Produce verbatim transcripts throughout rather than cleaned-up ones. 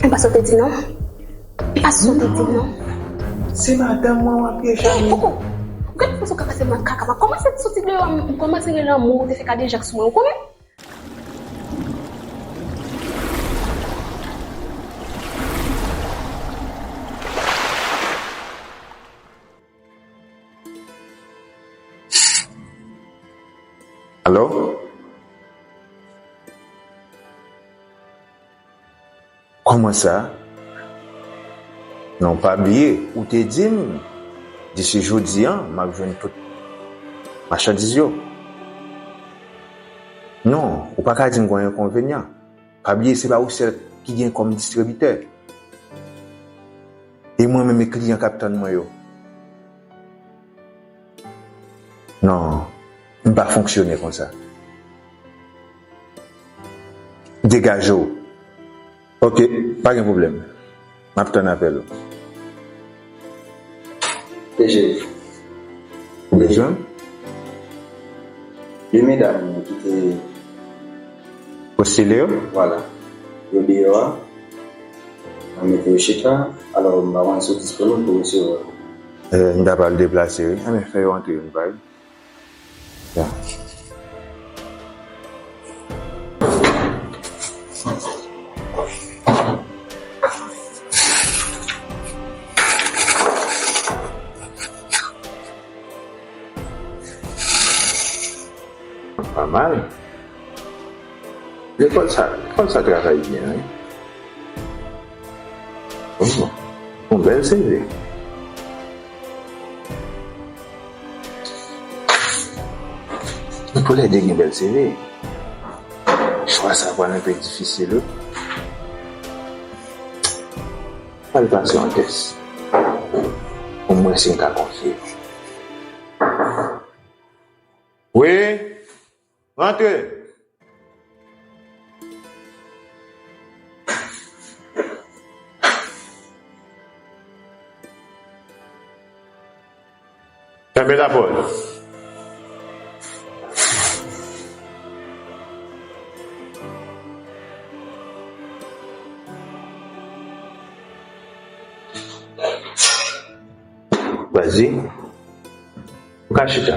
Pa sa w te di non. Pa sa w te di non. Se madanm mwen w ap ye chame. Koko, gad kòman w ka pase mwen kaka. Kòman se soti deyò a, m kòmanse rele anmou, ou te fè kadejak sou mwen, ou konnen? Alo? Kòman sa? Non, pa bliye, ou te di m, disi jodi a, m ap jwenn tout machandiz yo. Non, ou pa ka di m gen yon enkonvenyan. Pa bliye, se pa ou sèl ki gen kòm distribitè. E mwen menm, e kliyan k ap tann mwen yo. Non, m pa fonksyone konsa. Degaje w. Ok, pa gen pwoblèm. M ap tann apèl ou. P G. Ou bezwen m? De medam ki te postile yo? Vwala. Yo deyò a. Mwen mete yo chita. Alò, m pa konn si w disponib pou resevwa yo. Eh, m ta pral deplase, wi. Anben, fè yo antre, m pa. Ya. Pa mal. Lekòl sa, lekòl sa travay byen, wi. Bon, bon. Bon, bèl C V. Pou lè de gen bèl C V. Chwa sa pral enpe difisil, wi. Pral pase yon tès. Omwen si m ka konfye. Wi. Rantre. Fèmen lapòt. Vas-y. Ou ka chita.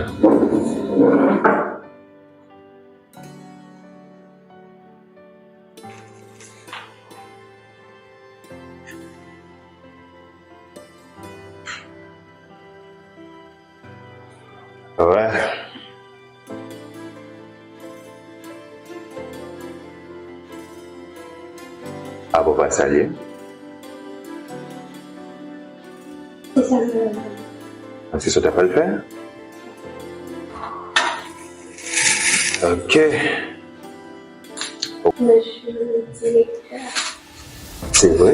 Wè. Apa w pa salye m? Se sa m te pral fè. A, se sa w ta pral fè? Ok. Mesye direktè. Se vre?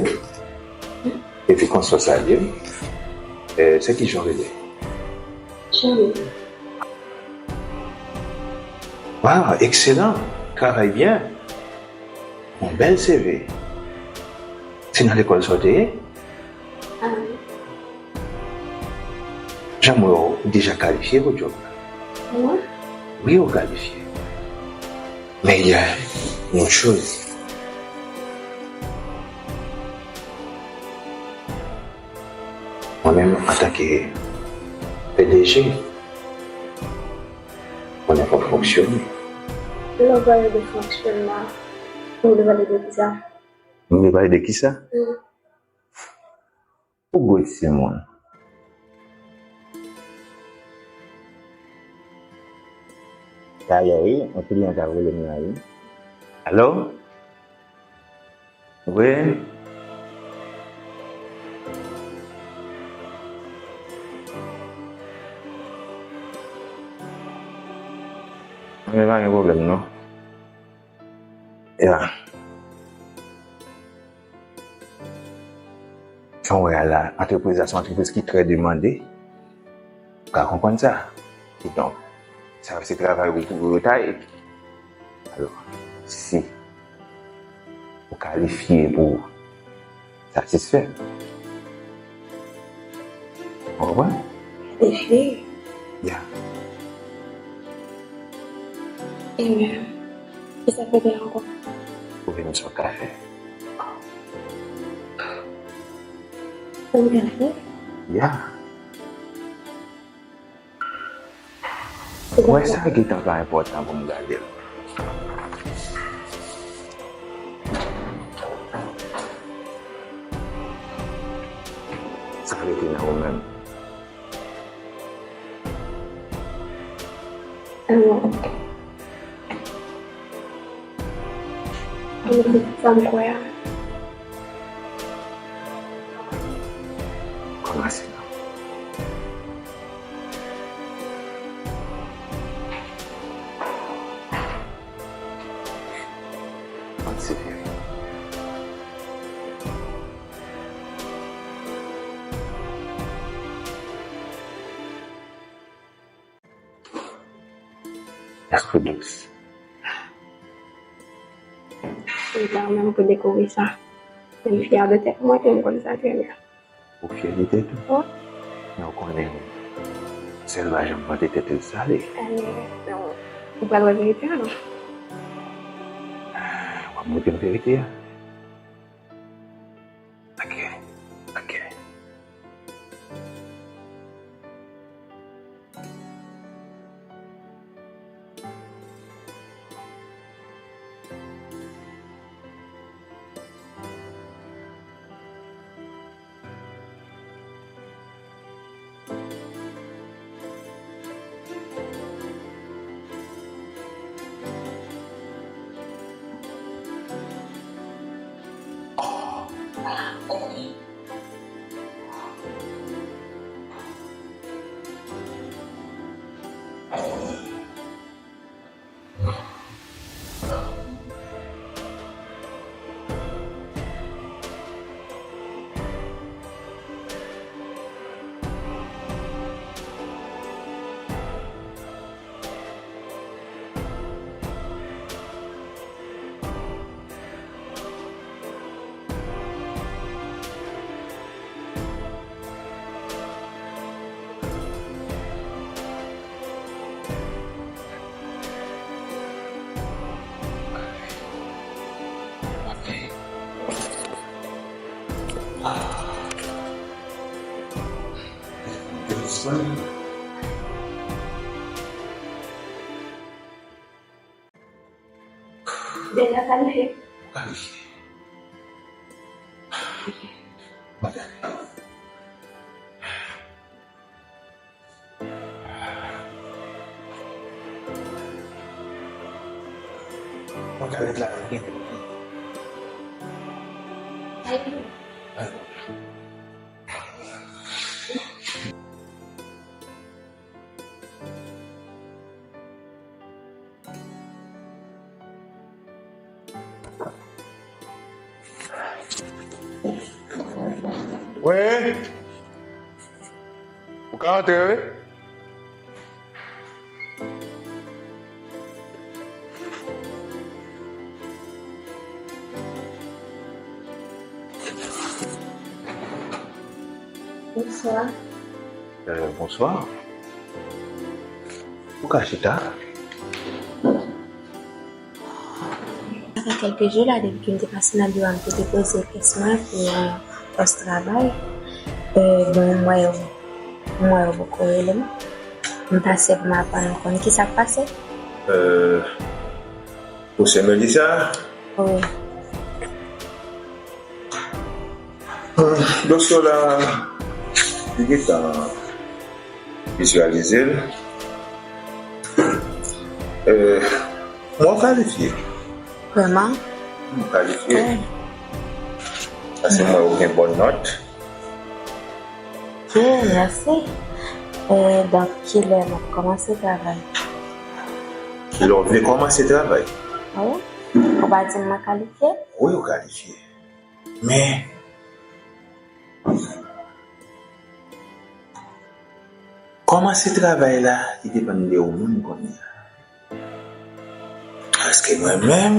Epi konsa w salye m? Eh, se kijan w rele? Jerry. Waw, ekselan! Travay byen! Yon bèl C V. Se nan lekòl sa w te ye? Ah wi. Jan m wè w, ou deja kalifye pou djòb la. Mwen? Wi, ou kalifye. Men il y a une autre chose. Mwen menm, antanke P D G, konnen fòk fonksyone. Lè w pale de fonksyonman, ou vle pale de kisa? M vle pale de kisa? Wi. Ou gwo timoun. Talè wi, yon kliyan t ap rele m la wi. Alo? Wi. Men pa gen pwoblèm non. Ya. Jan w wè a la, antrepriz la se yon antrepriz ki trè demande. Ou ka konprann sa. Kidonk, sa se travay ou pou retaye. Alò, si ou kalifye pou satisfè m. Ou konprann? Kalifye? Ya. Ebyen, kisa k rete ankò? Ou vin sot kafe. Ou gade? Ya. Ou wè, sa gentan pa enpòtan pou m gade l. Sa rete nan ou menm. Alò, ann koute sa m kwè a. Kòmanse non. Pansifere. Èske w dous? Se pa menm pou dekouvri sa. Men m fyè de tèt mwen tou, m konn sa trè byen. Ou fyè de tèt ou? Wi. Men ou konnen, sèl pa janm vante tèt li sale. Eh, non. Ou pral wè verite a, non? W ap montre m verite a? Ok. Ok. Deja kalifye. Ou kalifye. Mwen kalifye. Mwen kalifye la, mwen gen. Wi. Ou ka antre, wi. Bonswa. Euh, bonswa. Ou ka chita. Sa fè kèlke jou la depi ke m te pase nan biwo a, m te depoze kès mwen pou pòs travay. Euh, bon, m wè yo, m wè yo poko rele m. M pase pou m aprann konn ki sa k pase. Euh, pou semèn sa? Wi. Dosye w la, li gentan vizyalize l. Euh, mwen w kalifye. Vrèman? Mwen w kalifye. Paske mwen w gen bòn nòt. Ok, mèsi. Euh, donk, kilè m ap kòmanse travay? Kilè w vle kòmanse travay? Wi. Ou pa di m mwen kalifye? Wi, ou kalifye. Men, kòmanse travay la, li depann de ou menm kounye a. Paske mwen menm,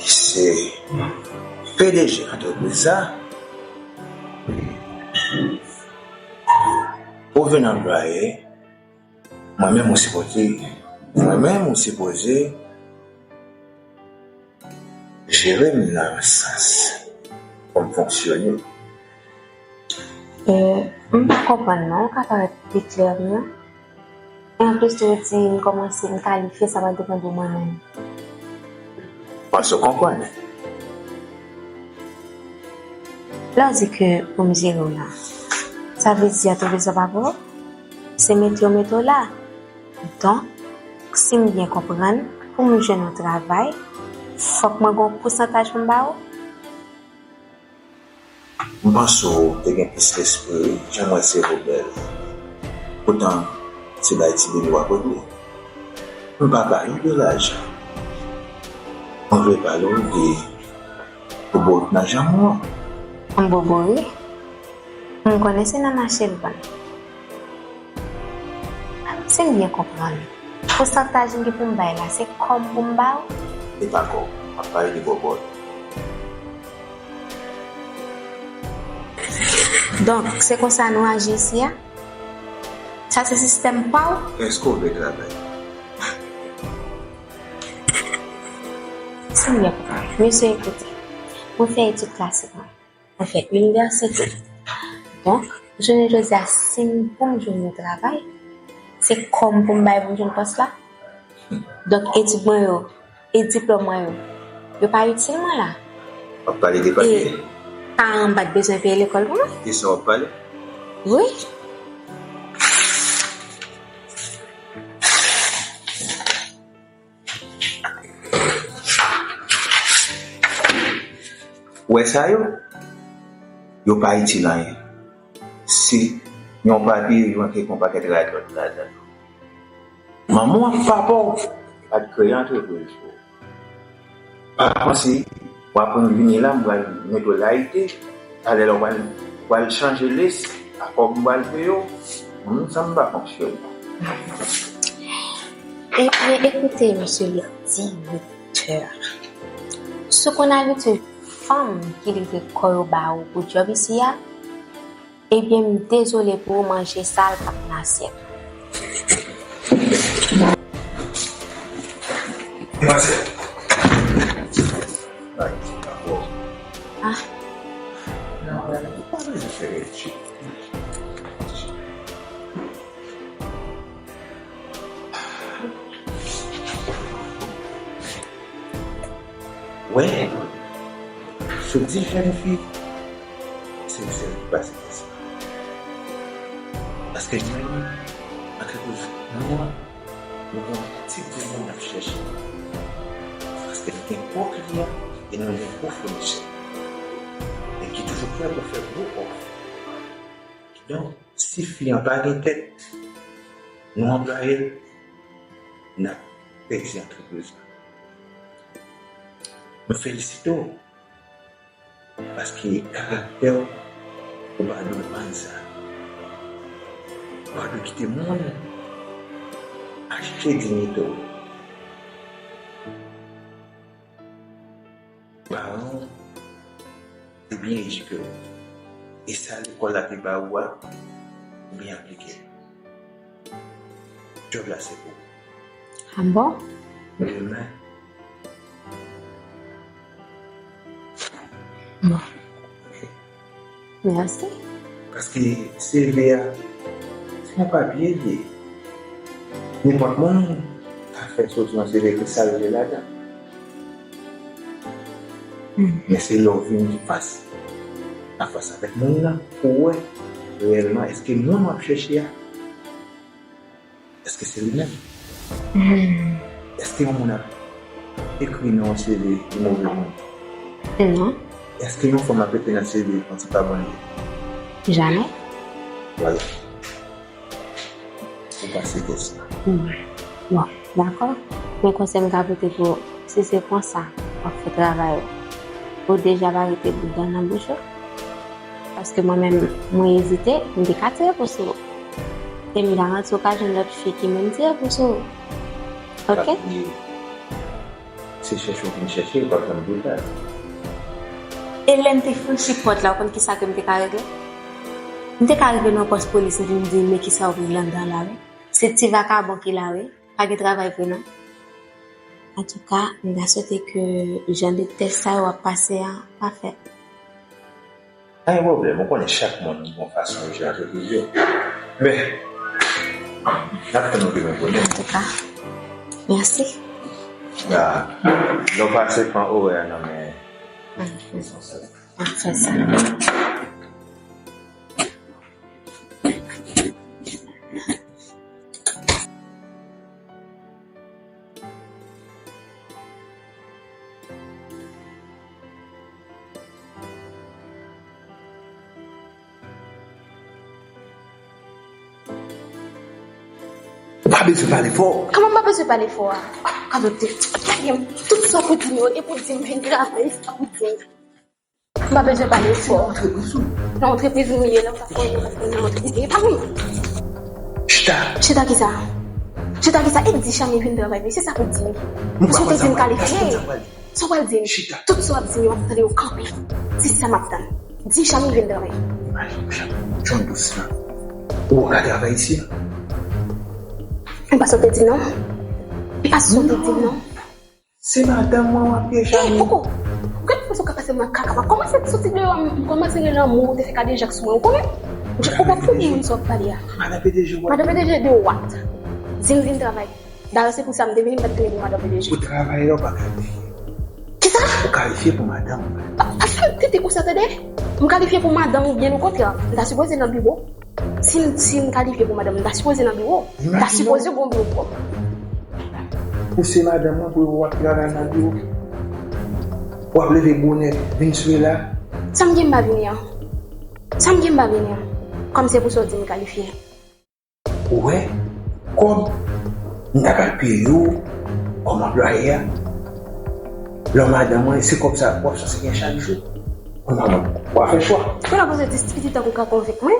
ki se P D G antrepriz sa, ou vin anplwaye, mwen menm ou sipoze, mwen menm ou sipoze jere m nan sans pou m fonksyone. M pa konprann non, ou ka parèt pi klè vre. E anplis tou, ou di m kòmanse, m kalifye, sa pa depann de mwen menm. Panse w konprann. Lè w di ke pou m jere w la, sa vle di a tou bezwen pa pou ou? Se mete w mete w la. Donk, si m byen konprann, pou m jwenn yon travay, fòk mwen gen yon pousantaj pou m ba ou? M panse w te gen plis lespri, wi, jan m wè sere w bèl. Poutan, se bay ti bebe w ap regle. M pa pale w de lajan. Mwen vle pale w de bobo nan janm ou an. M bobo, wi. M konnen se nan mache l vann. Si m byen konprann, pousantaj m gen pou m bay la, se kòb pou m ba w? Se pa kòb, m ap pale de bòbòt. Donk, se konsa nou aji isi a? Sa se sistèm pa w? Èske w vle travay? Si m byen konprann, mesye, ekoute, mwen fè etid klasik mwen. Mwen fè inivèsite. Donk, jounen jodi a, si m pou m jwenn yon travay, se kòb pou m bay pou m jwenn pòs la. Donk, etid mwen yo, e diplòm mwen yo, yo pa itil mwen la. W ap pale de papye? E paran m pa t bezwen peye lekòl pou mwen? De sa w ap pale? Wi. Ou wè sa yo? Yo pa itil anyen. Se yon papye, yo rantre yon pakèt radòt ladan. Manman w ak papa w pa t kreye antrepriz pou ou. Pa panse w ap vini la, m pral mete w layite. Talè la, w pral, w pral chanje lès a kòb m pral peye w. Mwen menm, sa m pa fonksyone. Ebyen, ekoute, mesye le direktè. Si w konn abitye fanm ki livre kò yo ba ou pou djòb isi a, ebyen, m dezole pou ou, manje sal p ap nan asyèt ou. Demoiselle. Ay, dakò. Ah. Non, pa bezwen fè etid. Wè, sou dis jèn fi, se yon sèl ki pase nan sa. Paske nou menm, antrepriz nou an, nou gen yon tip de moun n ap chèche. Paske nou gen gwo kliyan e nou gen gwo founisè. E ki toujou prè pou fè gwo òf. Kidonk, si fi an pa gen tèt, nou anplwaye l, n ap pèdi antrepriz la. Nou felisite w, paske karaktè w, ou pa dwe vann sa. Ou pa dwe kite moun achte diyite w. Paran w te byen edike w. E sa lekòl la te ba ou a, ou byen aplike l. Djòb la se pou ou. Ah bon? Demen. Bon. Mèsi. Paske C V a, se yon papye li ye. Nenpòt moun ka fè soti yon C V, ekri sa l vle ladan. Men se lè w vin fas a fas avèk moun nan pou w wè reyèlman èske moun w ap chèche a, èske se li menm? Èske yon moun ap ekri nan yon C V yon move moun? Non. Èske yon fanm ap ekri nan C V yon ti pa bon li? Jamè. Vwala. Ou pase tès la. Bon, dakò. Men konsèy m ka pote pou ou, si se konsa w ap fè travay ou, ou deja pa rete bout dan nan bouch ou. Paske mwen menm, mwen ezite, m te ka tire kou sou ou. E m garanti w ka jwenn lòt fi ki menm tire kou sou ou. Oke? Se chèche w vin chèche, w p ap janm bout la. E lè m te franchi pòt la, ou konn kisa ke m te ka regle? M te ka rive nan pòs polis, m vin di, men kisa w regle anndan la, wi. Se ti vakabon ki la, wi. Pa gen travay vre, non. Antouka, m ta swete ke jan de tès sa yo w ap pase a pa fèt. Pa gen pwoblèm, ou konnen chak moun gen yon fason yo jere antrepriz yo. Men, n ap tann ou demen konnen. Antouka, mèsi. Lè w pase, pran orè a nan men responsab. Mwen fè sa. Ou pa bezwen pale fò. Kòman m pa bezwen pale fò a? Gade w te, gade m, tout sa w pou di m yo, e pou di m vin travay, sa w pou di m. M pa bezwen pale fò. Se nan antrepriz ou? Nan antrepriz ou ye la, ou pa konnen nan antrepriz ou ye, pa konnen. Chita. Chita kisa? Chita kisa? E di Chami vin travay vre, se sa pou di. Paske ou te di m kalifye. Sa w pral di m? Chita. Tout sa w ap di m yo, m ap tande yo kanpe. Se sa m ap tann. Di Chami vin travay. Imajine w, Chami, jan w dous lan. Ou ka travay isi a? E pa sa w te di m non. E pa sa w te di m non. Se madanm mwen w ap ye, Chami. Ey, poko. Gad fason w ka pase mwen kaka. Kòmanse soti deyò a, m kòmanse gen lanmou, ou te fè kadejak sou mwen, ou konnen? Ou pa pou moun sa w ap pale a. Madan P D G w ap. Madan P D G de wat. Di m vin travay. Dayè, se pou sa m te vini, m pa t vini pou madan P D G. Ou travay la, ou pa kalifye. Kisa? Ou kalifye pou madanm mwen. A, a, sa m tete konsa, tande? M kalifye pou madanm oubyen okontrè, m ta sipoze nan biwo. Si m, si m kalifye pou madanm, m ta sipoze nan biwo. M ta sipoze gon biwo pwòp. Ou se madanm mwen pou w ap travay nan biwo. W ap leve bonè, vin sou la. Sa m gen m pa vini an? Sa m gen m pa vini an? Kòm se pou sa w di m kalifye. Ou wè, kòb, m ta pral peye w kòm anplwaye a. Lè w madanm mwen, se kòb sa w ap sòti gen chak jou. Kounya w ap fè chwa. Ou la poze dis pitit tankou w ka konvenk mwen?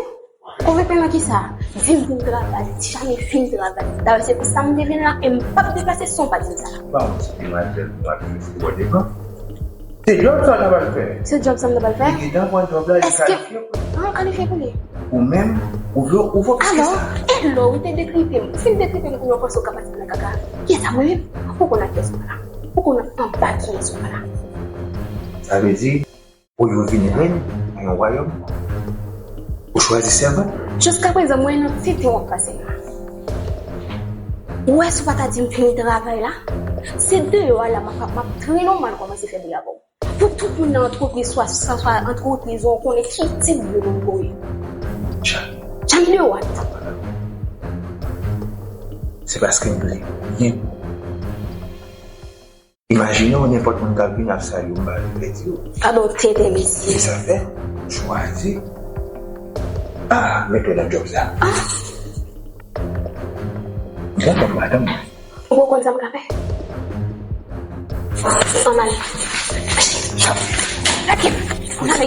Konvenk mwen nan kisa? Di m vin travay, di Chami vin travay. Dayè, se pou sa m te vin la, e m p ap deplase san w pa di m sa. Ba m ti demwazèl pou w al fè se bò devan. Se djòb sa w ta pral fè. Se djòb sa m ta pral fè? Li gentan pran djòb la, li kalifye pou li. An, kalifye pou li. Ou menm, ou vle, ou vle plis ke sa. Alò, e lè w te detripe m? Si m detripe m kounya w panse w ka pase nan kaka? Kiyès sa mwen menm? Ou konn ak kiyès ou pale la? Ou konn anba kiyès ou pale la? Sa vle di, olye w vin rèn nan yon wayòm, ou chwazi sèvant. Jiskaprezan, mwen nan tenten w ap pase la. Ou wè, si w pa ta di m vin travay la, se deyò a la m ap, m ap trennen w, m al kòmanse fè bri avè w. Pou tout moun nan antrepriz, swa, swa, swa antrepriz ou konnen ki tip de moun ou ye. Chami. Chami de wat. Se paske m vle byen pou ou. Imajine w, nenpòt moun k ap vin ap salye w, m pa vle pèdi w. Gade yon tenten mesye. Se sa fè, m chwazi. Ah, mete w nan djòb sa. Ah. Grann madanm mwen. Ou konn sa m ka fè? Ann ale. Lage m. Ann ale.